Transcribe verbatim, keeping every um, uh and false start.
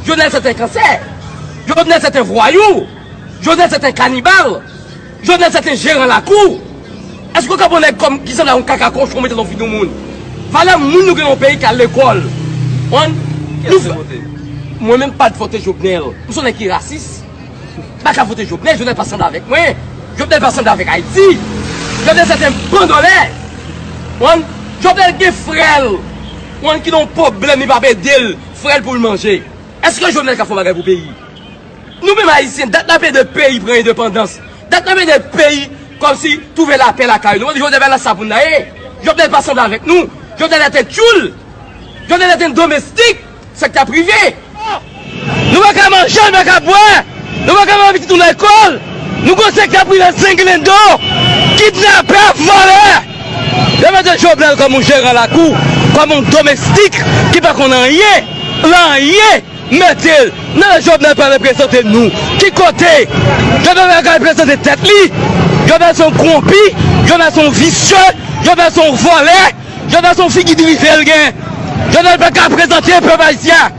Jovenel se te kansè. Jovenel se te vwayou. Jovenel se te kanibal. Jovenel se te jeran lakou. Èske w ka pran nèg kòm ki sanble ak yon kaka kochon mete nan figi yon moun? Valè moun nou gen nan yon peyi ki al lekòl. Mwen menm pa t vote Jovenel. M se yon nèg ki rasis. M pa ka vote Jovenel, Jovenel pa sanble avèk mwen. Jovenel pa sanble avèk Ayiti. Jovenel se te bandolè. Mwen, Jovenel gen frè l. Mwen ki nan yon pwoblèm, li pa ede l. Frè l pou l manje. Èske Jovenel ka fè yon bagay pou peyi? Nou menm Ayisyen, dat n ap ede peyi pran endepandans. Dat n ap ede peyi kòmsi twouve lapè lakay nou. Jovenel pa nan sa pou n nan ye. Jovenel pa sanble avèk nou. Jovenel se te tchoul. Jovenel se te domestik. Sa k t ap rive? Nou pa ka manje, nou pa ka bwè. Nou pa ka mete pitit nou lekòl. Nou gon sa k t ap rive zenglendo. Kidnapè, vòlè. Yo mete Jovenel kòm yon jeran lakou, kòm yon domestik ki pa konn anyen, anyen. Mete l. Nan lè Jovenel pral reprezante nou, ki kote? Jovenel pral reprezante tèt li. Jovenel se yon kowonpi. Jovenel se yon visye. Jovenel se yon vòlè. Jovenel se yon figi drive l gen. Jovenel pa ka reprezante pèp ayisyen.